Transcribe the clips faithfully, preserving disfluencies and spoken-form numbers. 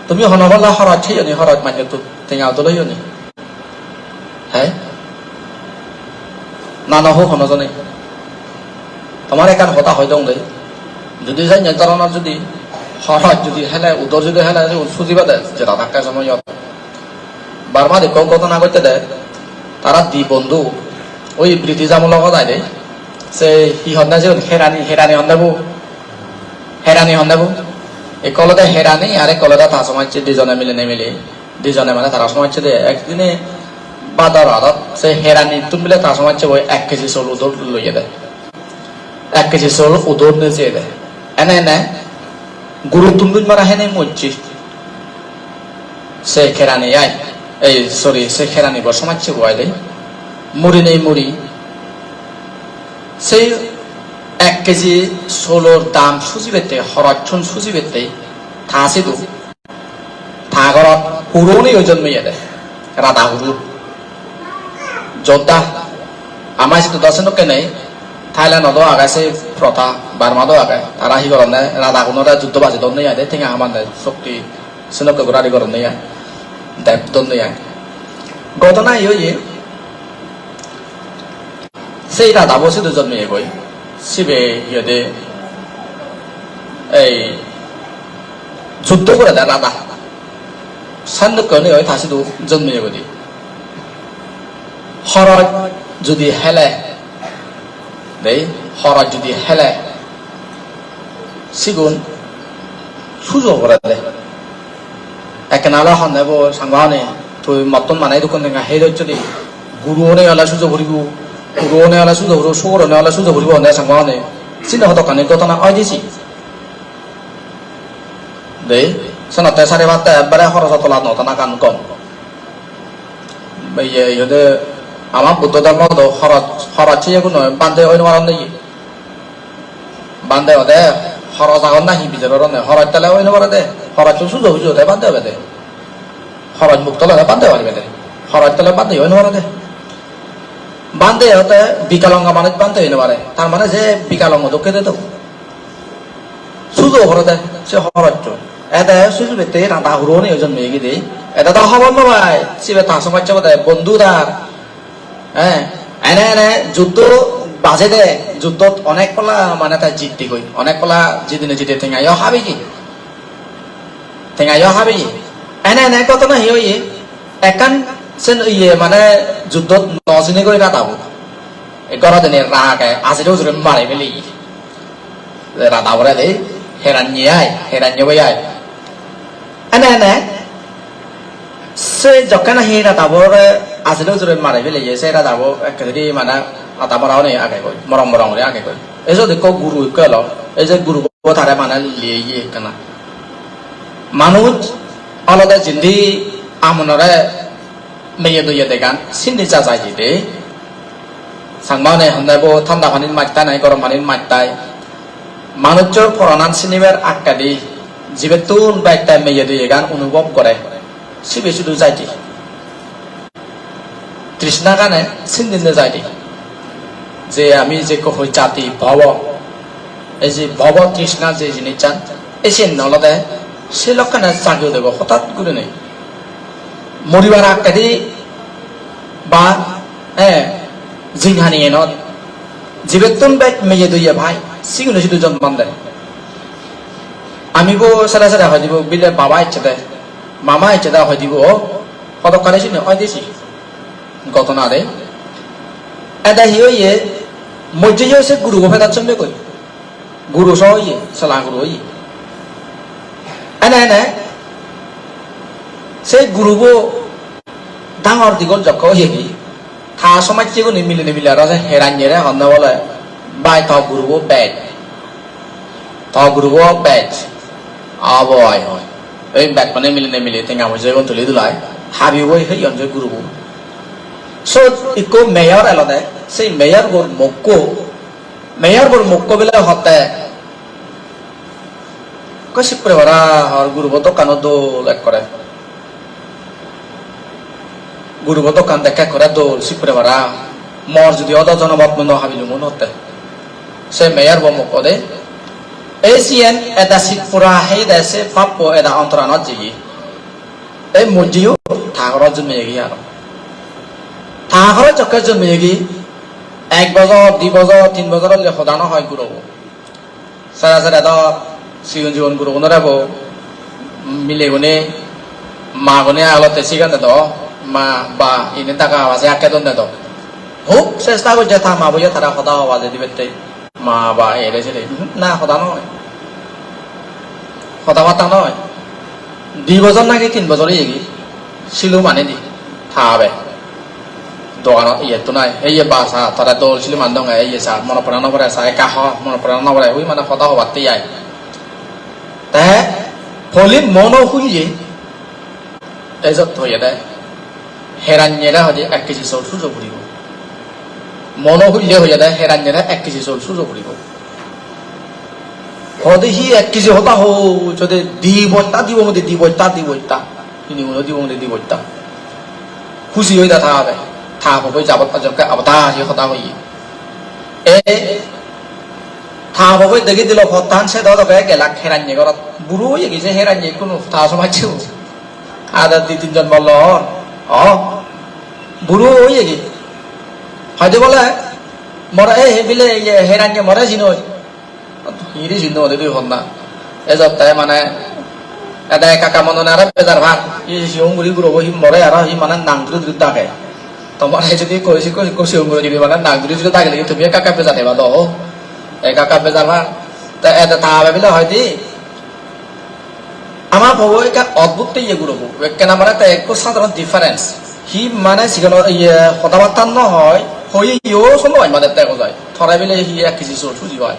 Tumi hono bola horoj heyoni, horoj manjottun tenga udol oyoni. He? Na, no ho hono jone. Tomar ekkan hoda hoi dong de. Judi janye doronor judi horoj judi hele, udor judi hele, judi suji bade, jeda thakke somoyot. Burmat ikko ghotona ghotte de, tara di bondhu, oi British amolo hodai de, se hi honne sigun, Herani, Herani honne bo, Herani honne bo. Ikko olode Herani, ar ikko olode ta somajje, dijone milinei mili, dijone mane tara somajje de, ekdine bador adot, se Heranittun bile ta somajje bo ek kg sol udor loye de. Ek kg sol udor nejeye de. Ene ene guruttun duj mara hene mojje. Se Herani ai, ei, sorry, se Herani bo somajje bo ai de. Muri nei muri. Se ek kg solor dam sujibette, horojchun sujibette, ta sidu ta gorot huro oneyo jonmeyede, rada huro. Jodda. Ama sidu do sedokke nei. Thailand-ot do age se protha, Burma-t do age. Tara hi goronne, radagunore juddo baji donne ai de, tenga hamanne, shokti, sedokke guri goronne ai. Dep donne ai. Ghotona hi oye? Sei radabo sidu jonmeyegoi. Sibe iyede ei juddo gorede rada. Sandokke oinei oi ta sidu jonmeyegoi de. Horoj judi hele, dei, horoj judi hele, sigun sujo gorede. Ekkena ole honne bo, "Sangma hone, tui mottun mane idukkun tenga hei docchodi. Guru hone ole sujo puribo, guru hone ole sujo puribo, sugor hone ole sujo puribo," honne Sangma hone. Sini hodokkani ghotona oi disi. Dei, senotte sari patte ekbare horojo tola no tanagan gom. Iye, iye de, ama Buddho dhormo do horoj, horoj siye guno bhante oi no paron de iye. Bhante ode horoj agon nahi bijer goronne, horoj tale oi no pare de, horoj to sujo sujo de bhante obede. Horoj mukto lage bhante paribe de, horoj tale bhante oi no pare de. Bhante ode bikalonga manuj bhante oi no pare, tar mane je bikalonga dokke de to. Sujo pare de, se horoj to. Ede sujo bette rada huro ni ojon megi de. Ede to hobor no pai, sibe ta somajje obode, bondhu dar. Eh, ene ene juddo bajede, juddot onek pala mane te jittegoi, onek pala jidine jide tengayo habeye, tengayo habeye. Ene ene ghotona hi oye? Ekkan sen iye mane juddot no sinigoi radabo. Ei ghoro dene rage ajire ujure mari peleye. Radabore de heranye ai, heranye boi ai. Ene ene se jokke nahi radabore ajile ujure mari peleye, se radabo ekkedi mane ada mora oni agegoi, morong morong guri agegoi. Ei sot ikko guru ikko elo, ei je gurubo tare mane liyeye ekkena. Manuj olode jindi amonore meye doye degan, sindi ja jai jide. Sangma hone honne bo thanda panir maj tai nahi gorom panir maj tai. Manuchor poranan sinibar akkedi jibettun bej tai meye doyegan onubhob gore. Sibe sudu jai de. Trishna gane sindi ne jai de. Je ami je ko hoi jati bhobo. Ei je bhobo trishna je jinissan, ei sen olode se lokkene jagi udebo hotat gurinei. Moribar akkedi ba, eh, jinghani enot jibettun bej meye doye bhai, sigune sidu jonmon de. Ami bo sere sere hoi dibo, bile baba ecche de, mama ecche de hoi dibo, o, hodokkani sini oi disi. Ghotona de. Ede hi oye, mojje yo se gurubo pedat somme goi. Guru so oye, sela guru oye. Ene ene, se gurubo dangor digol jokke oye gi. Ta somajjegune milinei mili aro se heranyere honne bole, "Bhai, to gurubo bej. To gurubo bej." "Obo, oi, oi." Ei bek mane milinei mili tenga poisagun tuli dulai. Habi boi heyon se gurubo. Sot ikko mayor elode, sei mayor bor mokko, mayor bor mokko bile hotte, "Ko sipre bara hor gurubo dokkano dol ekkore. Gurubo dokkan dekke ekkore dol, sipre bara. Mor judi odo jonomot mui no habilungun," hotte. Se mayor bo mokko de. Ei siyen eda sipura hei de se pappo eda ontoranot jeye. Ei mojjeyo ta ghorot jonmeyegi aro. Ta ghorot jokke jonmeyegi ek bojor, di bojor, tin bojor ole hoda no hoi gurobo. Sere sere do sigon sigon gurogunore bo milegune, magune agolotte sigan dedo, ma ba ine daga abaje akke don dedo. Hub chesta gojje ta ma boye tara hoda hobaje dibette. Ma ba ere sere, "Uhm, na, hoda noi. Hoda batta noi." Di bojor naki tin bojor oyegi, silum ani di, ta be. Doganot iyettun ai, "Ei ye ba sa, tara dol silum an dong ai, ei ye sa, monot pore no pore sa, ekka ho, monot pore no pore," ui mane hoda hobatte ai. Te, holi mono huye, ejot hoyede, heranyere hoide ek kg chol sujo puribo. Mono hulle hoyede, heranyere ek kg chol sujo puribo. Hoide hi ek kg hoda ho, jode di bosta dibo, mode di bosta, di bosta. Hini uno dibo, mode di bosta. Huji oi da ta be. Ta boboi jabot ajokke abada hi hoda hoye. E, ta boboi degi dilo pottan se do doge gelak heranye gorot. Buro oye gi se heranye kuno ta somajje. Ada di tinjon bollo hon. O, buro oyegi. Hoide bole, more, "E, he bile, iye, heranye more sinoi." Hiri sinno ode dui honna. Ejotte mane, ede ekka ekka monone aro bejar pan. Iye sigon guri gurobo hi more aro hi mane nang duri duri dage. Tomare jodi koi sikko sikko sigon guri jodi mane nang duri duri dagile tumi ekka ekka bejar heba do. Ekka ekka bejar pan. Te ede ta bebile hoide, ama bobo ekka odbhut iye gurobo. Ekkena mane te ekko sadharon difference. Hi mane sigono iye hoda batta no hoi, hoiyo sono bai mane te gojai. Tore bile hi ek kg chol suji bai.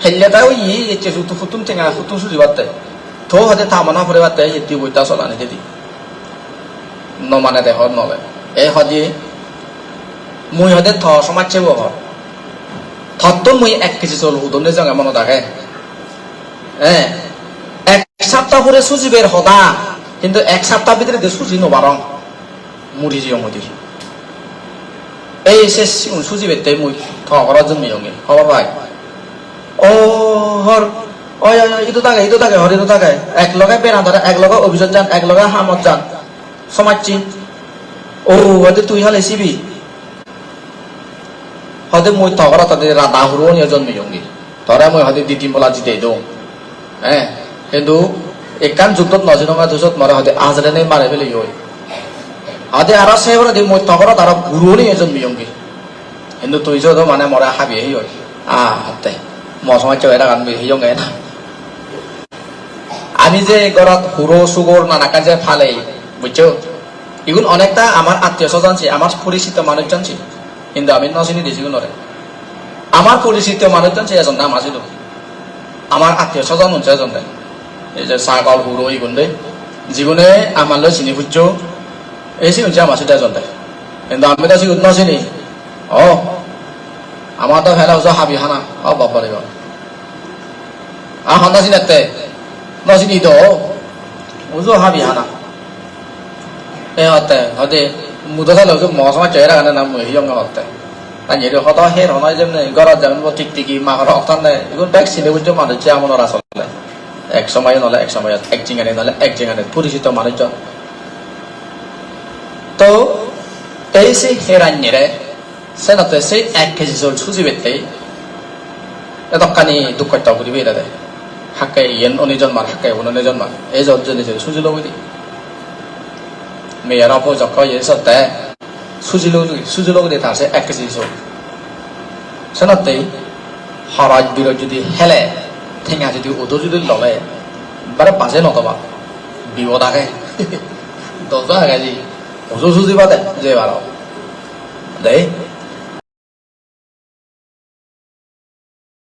Helle ta oye ecche huttun, huttun tenga, huttun suji batte. To hode ta mana pore batte iye di bosta chol ani dedi. No mane de hor nole. E hode mui hode to somajje bo hor. Tottun mui ek kg chol udon de jonge monot age. Eh, ek sapta pore sujiber hoda, hintu ek sapta bidire de suji no parong, muri jeyong udi. Ei se sigun sujibette mui to ghorot jonmeyonge, hobor pai. O hor, oi, oi, oi, idu dage, idu dage, hor idu dage. Ek loge beran dare, ek loge office-ot jan, ek loge hamot jan. Somajje. O, hoide tui hale sibi. Hoide mui to ghorot hoide rada huro oniyo jonmeyonge. Tore mui hoide di tin bola jidei dong. Eh, hintu ekkan juddot no jinonge tui sot more hoide ajere nei mare peleyo. Hoide aro se poredi mui to ghorot aro huro oniyo jonmeyonge. Hintu tui sot mane more habiye hiyoi. Ah, hatte. Mo somajje eragan mui hiyonge na. Ami je gorot huro, sugor, nanakkan je palei, bujjo? Igun onekta amar attiyo sojon si, amar porichito manuchon si. Hintu ami no sini de sigunore. Amar porichito manuchon si ejon na ama sidu. Amar attiyo sojon unse ejon de. Ei je sagol, huro igun de. Jigune amar loi sini pujjo, ei sigun si ama sidu ejon de. Hintu ami do sigun no sini. O, amar do pele ujo habi hana. O, baba re baba. A honna sinette? No sini do. Ujo habi hana. E hotte, hoide, mudo sale ujo mo somajje era gane na mui hiyonge hotte. Ta nyeri hodo her hono jemne, gorot jemne bo tik tiki, magor hok tande. Igun bek sini bujjo manuj je amonor asole. Ek somoy nole ek somoyot, ek jingani nole ek jingani, porichito manuj jon. To, ei se heranyere, senotte se ek kg chol sujibatte edokkani duk hosto guri berede. Hakke iyen oni jonmar, hakke igun oni jonmar. Ei jot jeni jeni sujilogoi de. Meyaro pojokko iye sotte sujilogoi, sujilogoi de tar se ek kg chol. Senotte horoj biroj judi hele, tenga judi udo judi lole, bare baje no toba. Bibod age. Dojo age ji. Uju suji bade je baro. Dei,